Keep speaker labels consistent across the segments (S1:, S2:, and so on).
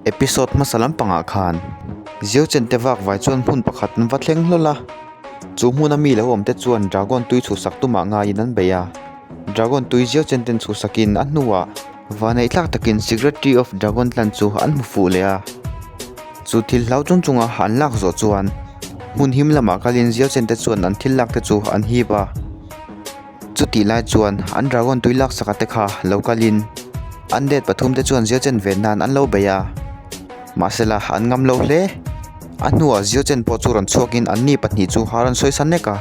S1: Episode hmasa lampangah khan Ziauchen te vak vai chuan hmun pakhat an va thleng hlawl a, chu hmuna mi lo awm te chuan dragon tui chhuhsak tumah ngaiin an bei a, dragon tui Ziauchen ten chhuhsakin a hnuah Vanei tlak takin Secret Tree of Dragon tlan chu an hmu fuh leh a, chu thil hlau chung chunga an lak zawh chuan hmun him lamah kalin Ziauchen te chuan an thil lak te chu an hip a. Chutih lai chuan an dragon tui lak saka te kha lo kalin undead pathum te chuan Ziauchen ven nan an lo bei a, mahsela an ngam lo hle. A hnuah Ziauchen pawh chu rawn chhuakin anni pahnih chu a rawn sawi sa nek a.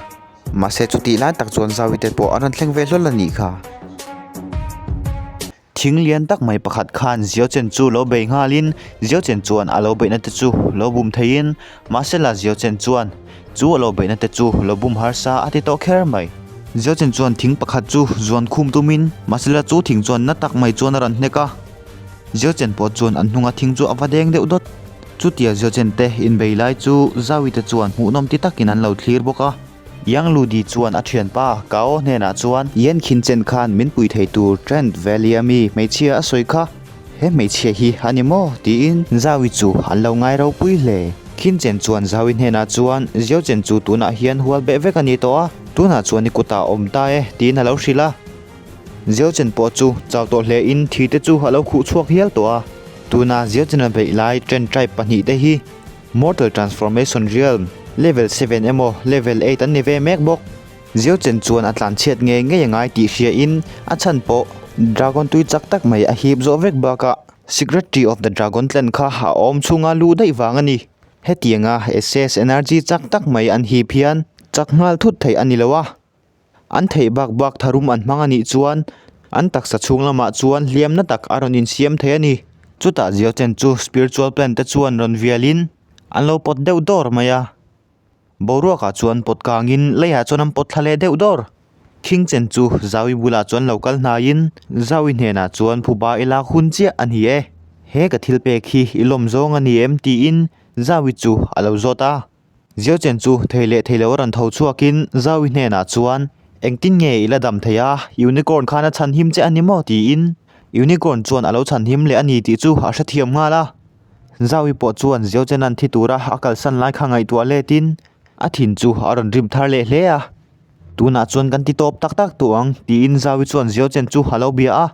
S1: Mahse chutih lai tak chuan Zawite pawh a rawn thleng ve hlawl a nih kha. Thing lian tak mai pakhat khan Ziauchen chu lo bei nghalin Ziauchen chuan a lo beihna te chu lo bum theiin mahse la Ziauchen chuan chu a lo beihna te chu lo bum harsa a ti tawh kher mai. Ziauchen chuan thing pakhat chu zuan khum tumin mahse la chu thing chuan na tak mai chuan a rawn hnek a. Ziauchen pawh chuan an hnunga thing chu a va deng deuh dawt. Chutia Ziauchen te inbei lai chu Zawite chuan hmuhnawm ti takin an lo thlir bawk a. Yang Ludi chuan a thianpa Kao hnenah chuan, Yen Khin Chen khan min pui thei tur Trent Valley a mi hmeichhia a sawi kha, he hmeichhia hi a ni maw? tiin Zawi chu an lo ngai ropui hle. Khin Chen chuan Zawi hnenah chuan, Ziauchen chu tunah hian hual beh vek a ni tawh a, tunah chuan i kutah a awm ta e, tiin a lo hrilh a. Ziauchen pawh chu chau tawh hlein thi te chu a lo khuh chhuak hial tawh a. Tuna Ziauchen a beih lai Trent tribe pahnih te hi Mortal Transformation Realm, Level seven emaw Level eight an ni ve mek bawk. Ziauchen chuan a tlanchhiat ngei ngei a ngai tih hriain a chhan pawh Dragon tui chak tak mai a hip zawh vek bakah Secret Tree of the Dragon Clan kha a awm chhunga luh daih vang a ni. Hetianga SS Energy chak tak mai an hip hian chak nghal thut theih a ni lo a. An theih bak bak tharum an hmang a nih chuan an taksa chhung lamah chuan hliamna tak a rawn insiam thei a ni. Chutah Ziauchen chu spiritual plan te chuan rawn vialin an lo pawt deuh dawr mai a. Boruakah chuan pawt kangin leiah chuan an pawt thla leh deuh dawr. Khingchen chu Zaui bulah chuan lo kal hnaiin Zaui hnenah chuan phuba i lak hun chiah a ni e. He ka thil pek hi i lawm zawng a ni em tiin Zaui chu a lo zawt a. Ziauchen chu thei leh thei lo a rawn tho chhuakin Zaui hnenah chuan, Engtin nge i la dam thei a, Unicorn khan a chhan him che a ni maw? tiin Unicorn chuan a lo chhan him leh a ni tih chu a hrethiam nghal a. Zaui pawh chuan Ziauchena'n thi tura a kalsan lai kha ngaihtuah letin a thin chu a rawn rim thar leh hle a. Tunah chuan kan ti tawp tak tak tawh ang, tiin Zaui chuan Ziauchen chu a lo bia a.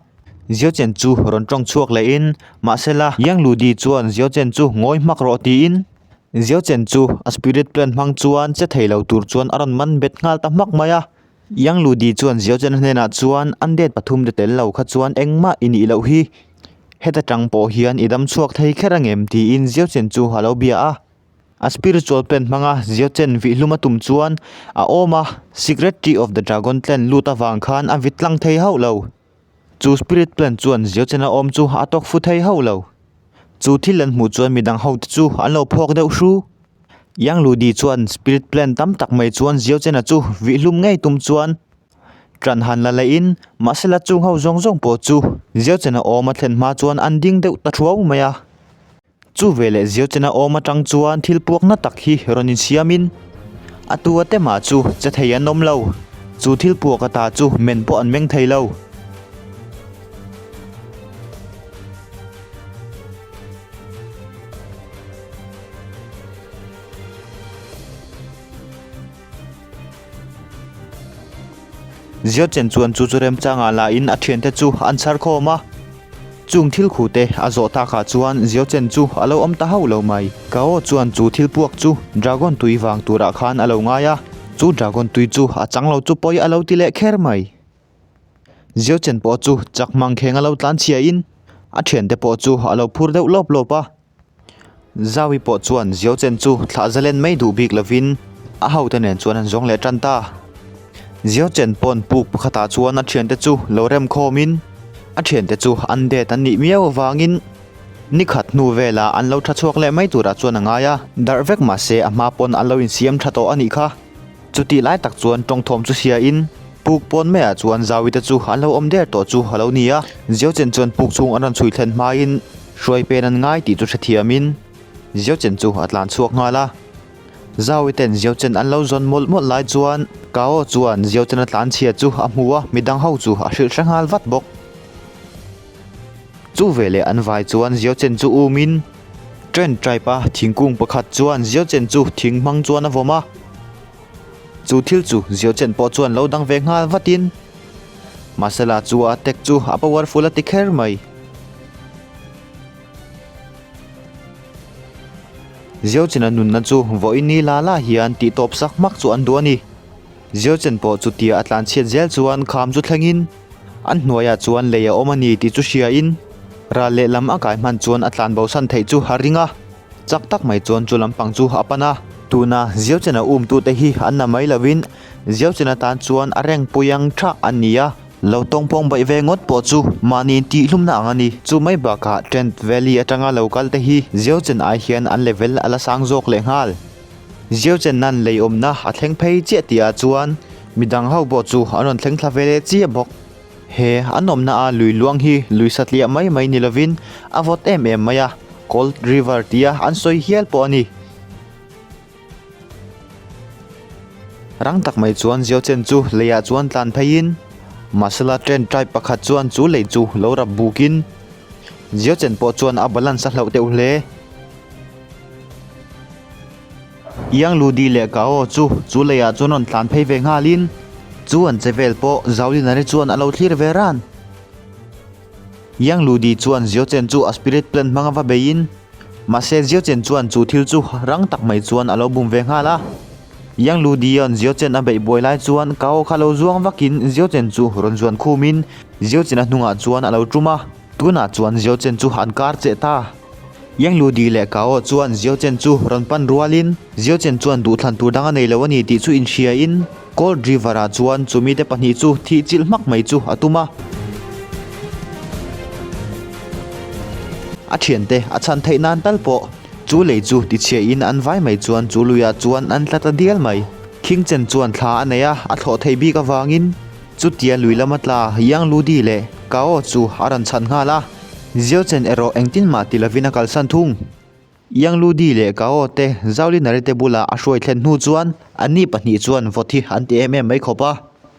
S1: Ziauchen chu rawn tawng chhuak lehin, Mahsela, Yang Ludi chuan Ziauchen chu ngawi hmak rawh tiin Ziauchen chu a spirit plant hmang chuan che thei lo tur chuan a rawn man bet nghal ta hmak mai a. Yang Ludi chuan Ziauchen hnenah chuan undead pathum te tel lo kha chuan engmah i nih loh hi. Heta tang pawh hian i dam chhuak thei kher angem tiin Ziauchen chu a lo bia a. A spiritual plant hmanga Ziauchen vihhlum a tum chuan a awm a, Secret Tree of the Dragon Clan lut avang khan a vit tlang thei hauh lo. Chu spirit plant chuan Ziauchen a awm chu a tawk fu thei hauh lo. Chu thil an hmuh chuan midang hote chu an lo phawk deuh hru. Yang Ludi chuan spirit plant tam tak mai chuan Ziauchena chu vihhlum ngei tum chuan ṭan han la lehin mahsela chung ho zawng zawng pawh chu Ziauchena awm a thlen hma chuan an ding deuh ta thuau mai a. Chu veleh Ziauchena awm aṭang chuan thil puakna tak hi rawn insiamin a tu a te mah chu che thei an awm lo. Chu thil puak ata chu men pawh an meng thei lo. Ziachen chuan chu chu remchangah lahin a thiante chu an chhar khawm a, chung thil khute a zawh takah chuan Ziachen chu a lo awm ta hauh lo mai. Kao chuan chu thil puak chu Dragon tui vang turah khan a lo ngai a, chu Dragon tui chu a chang lo chu pawi a lo ti leh kher mai. Ziachen pawh chu chak mang kheng a lo tlan chhiain a thiante pawh chu a lo phur deuh lawp lawp a. Zaui pawh chuan Ziachen chu thlah zalen mai duh bik lovin a hote nen chuan an zawng leh tan ta. Ziachen pawn puk pakhatah chuan a thiante chu lo rem khawmin a thiante chu an det an nih miau avangin ni khat hnu velah an lo tha chhuak leh mai turah chuan a ngai a. Darh vek mahse a hma pawn an lo insiam tha tawh a nih kha. Chutih lai tak chuan tawngthawm chu hriain puk pawn maiah chuan Zawite chu an lo awm der tawh chu a lo ni a. Ziauchen chuan puk chhung an rawn chhui thlen hmain hruai pen an ngai tih chu hrethiamin Ziauchen chu a tlan chhuak nghal a. Zawite'n Ziauchen an lo zawn mawlh mawlh lai chuan Kao chuan Ziauchen a tlan chhia chu a hmu a, midang ho chu a hrilh hre nghal vat bawk. Chu veleh an vai chuan Ziauchen chu umin. Trent tribe a thingkung pakhat chuan Ziachen chu thing hmang chuan a vawm a. Chu thil chu Ziachen pawh chuan lo dang ve nghal vatin Mahsela chu a attack chu a powerful a ti kher mai. Ziachen a nunna chu vawiin ni la la hian tih tawp sak hmak chu an duh a ni. Ziachen pawh chutia a tlanchhiat zel chuan kham chu thlengin an hnuaiah chuan lei a awm a ni tih chu hriain ral lehlam a kai hman chuan a tlan bosan theih chu a ring a. Chak tak mai chuan chu lampang chu a pan a. Tuna Ziachen a umtute hi an na mai lovin Ziachen atan chuan a rengpui ang tha an ni a. Lo tawngpawng baih ve ngawt pawh chu mahni intihlumna ang a ni. Chu mai bakah Trent Valley atanga lo kal te hi Ziachen ai hian an level a la sang zawk lehnghal. Ziachen nan lei awmna a thleng phei chiah tih ah chuan midang ho pawh chu an rawn thleng thla ve leh chiah bawk. He an awmna a lui luang hi lui satliah mai mai ni lovin a vawt em em mai a, Cold River tia an sawi hial pawh a ni. Rang tak mai chuan Ziachen chu leiah chuan tlan pheiin Masala Train tribe pakhat chuan chu lei chu lo rap bukin Ziachen pawh chuan a balance a hlauh deuh hle. Yang Ludi leh Gao chu chu leiah chuan rawn tlan phei ve nghalin chu an che vel pawh Zaulinari chuan a lo thlir ve ran. Yang Ludi chuan Ziochen chu a spirit plant hmanga va beiin mahse Ziochen chuan chu thil chu rang tak mai chuan a lo bum ve nghal a. Yang Ludi-a'n Ziochen a beih buai lai chuan Gao kha lo zuang vakin Ziochen chu rawn zuan khumin Ziochen a hnungah chuan a lo tum a. Tunah chuan Ziochen chu an kar cheh ta. Yang Ludi leh Kao chuan Ziochen chu rawn pan rualin Ziochen chuan duhthlan tur dang a nei lo a ni tih chu inhriain Cold River-ah chuan chumite pahnih chu thih chilh hmak mai chu a tum a. A thiante a chhan theih nan tal pawh chu lei chu tichhiain an vai mai chuan chu luiah chuan an tla ta dial mai. Khingchen chuan thla a nei a, a thlawh theih bik avangin Chutia lui lama tla Yang Ludi leh Kao chu a rawn chhan nghal a, Xiao Chen erawh engtin mah ti lovin a kalsan thung. Yang Ludi leh Kao te Zaulinari te bula a hruai thlen hnu chuan anni pahnih chuan vawt hi an ti em em mai khawp a.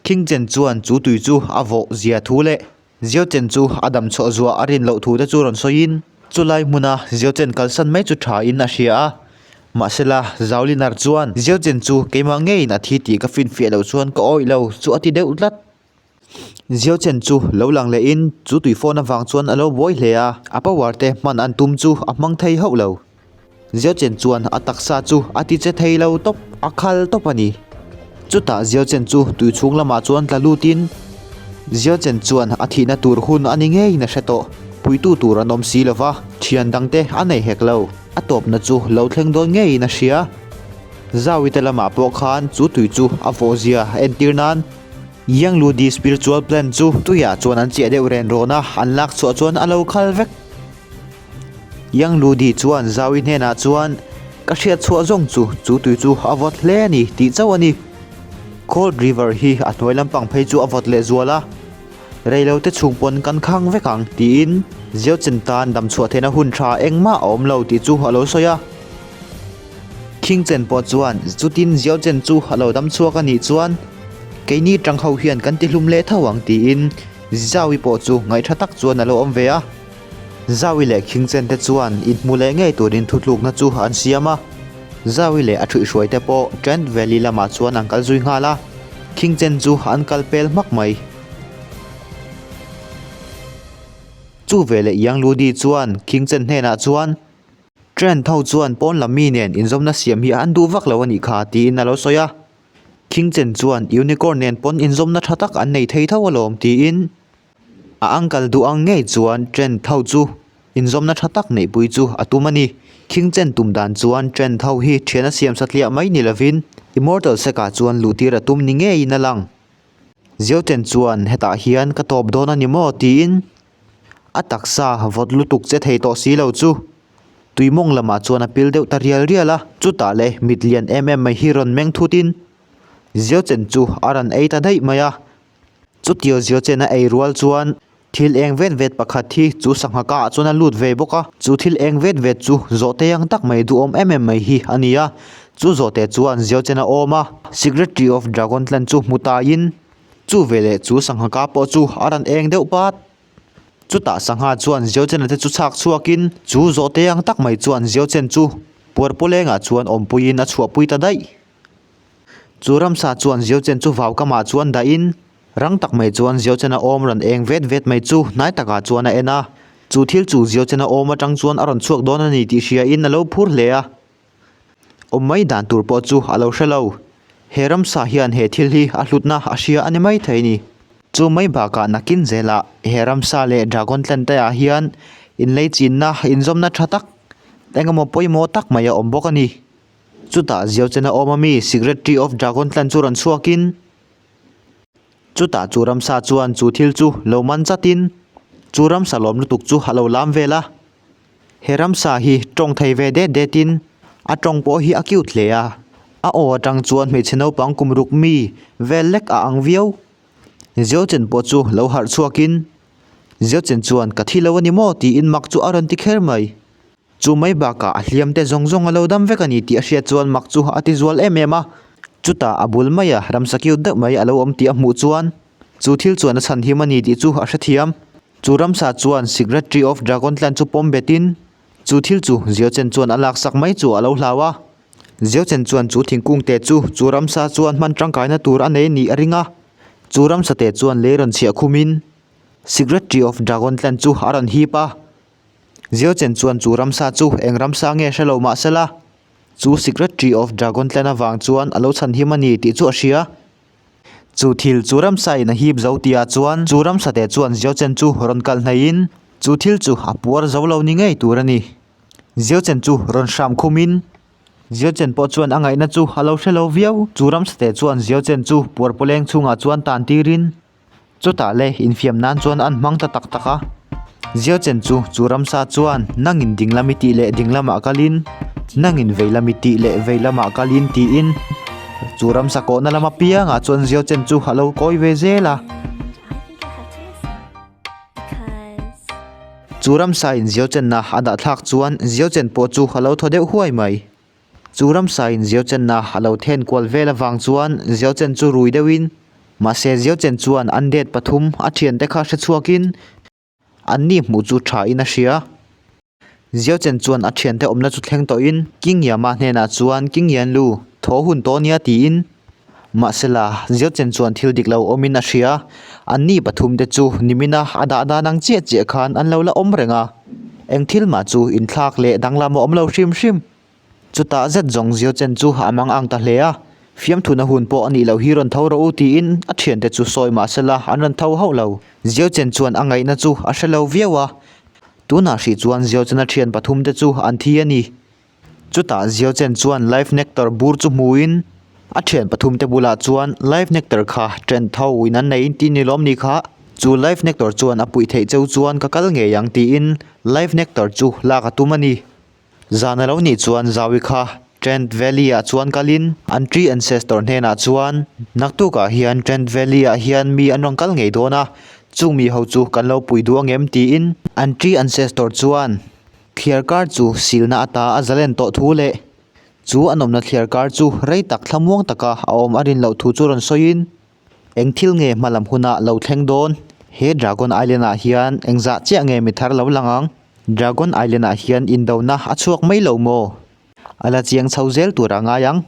S1: King Chen chuan chu tui chu a vawh zia thu leh Xiao Chen chu a dam chhuah zuah a rin loh thu te chu rawn sawiin chulai hmuna Xiao Chen kalsan mai chu tha in a hria a. Mahsela, Zaulinar chuan Xiao Chen chu keimah ngeiin a thi tih ka finfiah loh chuan ka awih lo chu a ti deuh tlat. Xiao Chen chu lo lang lehin chu tui phone avang chuan a lo buai hle a, a power te hman an tum chu a hmang thei hauh lo. Xiao Chen chuan a taksa chu a ti che thei lo tawp, a khal tawp a ni. Chutah Xiao Chen chu tui chhung lamah chuan tla lutin Xiao Chen chuan a thihna tur hun a ni ngeiin a hre tawh. Puitu tur an awm si lova, thian dangte a nei hek lo. A tawpna chu lo thleng dawn ngeiin a hria. Zawite lamah pawh khan chu tui chu a vawh zia entir nan Yang Ludi spiritual plan chu tuiah chuan an chiah deuh ren rawn a, an lak chhuah chuan a lo khal vek. Yang Ludi chuan Zawi hnenah chuan, Ka hriat chhuah zawng chu, chu tui chu a vawt hle a ni tih chauh a ni. Cold River hi a hnuai lampang phei chu a vawt lehzual a. Reilote chhung pawn kan khang vek ang tiin Ziachen tan damchhuah theihna hun tha engmah a awm lo tih chu a lo sawi a. Khingchen pawh chuan chutin Ziachen chu a lo damchhuak a nih chuan keini tang ho hian kan tihlum leh tho ang tiin Zaui pawh chu ngaihtha tak chuan a lo awm ve a. Zaui leh Khingchen te chuan inhmu leh ngei turin thutlukna chu an siam a. Zaui leh a ṭhuihhruai te pawh Trent Valley lamah chuan an kal zui nghal a, Khingchen chu an kal pel hmak mai. Chu veleh Yang Ludi chuan Khingchen hnenah chuan, Trent ho chuan pawn lam mi nen inzawmna siam hi an duh vak lo a nih kha, tiin a lo sawi a. Khingchen chuan Unicorn nen pawn inzawmna ṭha tak an nei thei tho alawm, tiin A uncle duh ang ngei chuan Trent ho chu inzawmna tha tak neihpui chu a tum a ni. Khingchen tum dan chuan Trent ho hi thian a siam satliah mai ni lovin Immortal Sek-ah chuan luhtir a tum ni ngeiin a lang. Ziochen chuan hetah hian ka tawp dawn a ni maw tiin a taksa vawt lutuk che thei tawh si lo chu tuimawng lamah chuan a pil deuh ta rial rial a. Chutah le mit lian em em mai hi rawn meng thutin Ziochen chu a rawn ei ta daih mai a. Chutiang zia chen a ei rual chuan thil eng vet vet pakhat hi chu sangha ka ah chuan a lut ve bawk a, chu thil eng vet vet chu zawhte ang tak mai duhawm em em mai hi a ni a, chu zawhte chuan zia chen a awm a, Secretary of Dragon Clan chu hmu taiin chu veleh chu sangha ka pawh chu a rawn eng deuh pat. Chutah sangha chuan Ziaochena te chu chhak chhuakin chu zawhte ang tak mai chuan Ziaochen chu puarpawlengah chuan awmpuiin a chhuahpui ta daih. Chu ramsa chuan Ziaochen chu vaukamah chuan dahin rang tak mai chuan Ziaochena awm rawn eng vet vet mai chu hnai takah chuan a en a. Chu thil chu Ziaochena awm atang chuan a rawn chhuak dawn a ni tih hriain a lo phur hle a. Awm mai dan tur pawh chu a lo hre lo. He ramsa hian he thil hi a hlutna a hria a ni mai thei ni. Chu mai bakah nakin zelah he ramsa leh dragon tlente ah hian inlei chinna inzawmna tha tak engemaw pawimawh tak mai a awm bawk a ni. Chutah Ziauchena awm ami Secret Tree of Dragon Clan chu rawn chhuakin chutah chu ramsa chuan chu thil chu lo man chatin chu ramsa lawm lutuk chu a lo lam vel a. He ramsa hi tawng thei ve det detin a tawng pawh hi a cute hle a, a aw atang chuan hmeichhe naupang kum ruk mi vel lek a ang viau. Ziochen pawh chu lo harh chhuakin, Ziochen chuan ka thi lo a ni maw tiin mak chu a rawn ti kher mai. Chu mai bakah a hliam te zawng zawng a lo dam vek a ni tih a hriat chuan mak chu a ti zual em em a. Chutah a bul maia ramsa cute deuh mai a lo awm tih a hmuh chuan chu thil chuan a chhanhim a ni tih chu a hrethiam. Chu ramsa chuan Secret Tree of Dragon Clan chu pawm betin, chu thil chu Ziaochen chuan a laksak mai chu a lo hlau a. Ziaochen chuan chu thingkung te chu chu ramsa chuan hman tangkaina tur a nei nih a ring a. Chu ramsa te chuan lei rawn chhiah khumin Secret Tree of Dragon Clan chu a rawn hip a. Ziaochen chuan chu ramsa chu eng ramsa nge hre lo mah sela, chu Secret Tree of Dragon Clan avang chuan a lo chhanhim a ni tih chu a hria. Chu thil chu ramsa in a hip zo tihah chuan chu ramsa te chuan Ziaochen chu rawn kal hnaihin chu thil chu a puar zo lo ni ngei tur a ni. Ziaochen chu rawn hram khumin Ziaochen pawh chuan a ngaihna chu a lo hre lo viau. Chu ramsa te chuan Ziaochen chu puar pawleng chhungah chuan tan tirin Chutah le infiam nan chuan an hmang ta tak tak a. Ziachen chu chu ramsa chuan nangin ding lam i tih leh ding lamah kalin, nangin vei lam i tih leh vei lamah kalin tiin chu ramsa kawhna lam apiangah chuan Ziachen chu a lo kawi ve zel a. Chu ramsa in Ziachenna a dah thlak chuan Ziachen pawh chu a lo thaw deuh huai mai. Chu ramsain Ziaochenna a lo then kual vel avang chuan Ziaochen chu rui deuhin, mahse Ziaochen chuan an det pathum a thiante kha hre chhuakin an ni hmuh chu thain a hria. Ziaochen chuan a thiante awmna chu thleng tawhin King Yama hnenah chuan King Yanlu thaw hun tawh nia tiin, mahsela Ziaochen chuan thil dik lo awmin a hria. An ni pathumte chu nimina a dah dan ang chiah chiah khan an lo la awm reng a, eng thil mah chu inthlak leh danglam a awm lo hrim hrim. Chutah zet zawng Ziochen chu a mang ang ta hle a, fiamthuna hun pawh a nih loh hi rawn tho rawh u tiin a thiante chu sawi mah sela an rawn tho hauh lo. Ziochen chuan a ngaihna chu a hre lo viau a, tunah hrih chuan Ziochena thian pathumte chu an thi a ni. Chutah Ziochen chuan Life Nectar bur chu hmuin a thian pathumte bulah chuan Life Nectar kha chen tho in an nei in tih ni lawm ni kha, chu Life Nectar chuan a puih theih cheu chuan ka kal ngei ang tiin Life Nectar chu lak a tum a ni. Zan a lo nih chuan Zawi kha Trent Valley-ah chuan kalin an tree ancestor hnenah chuan, Naktukah hian Trent Valley-ah hian mi an rawn kal ngei dawn a, chung mi ho chu kan lo pui duh angem? tiin an tree ancestor chuan thliarkar chu silna ata a zalen tawh thu leh chu an awmna thliarkar chu rei tak thlamuang taka a awm a rin loh thu chu rawn sawiin, Eng thil nge hmalam hunah lo thleng dawn? He Dragon Island ah hian engzah chiah nge mi thar lo lang ang? Dragon Island ah hian indona a chhuak mai lo maw? A la chiang chho zel tur a ngai ang.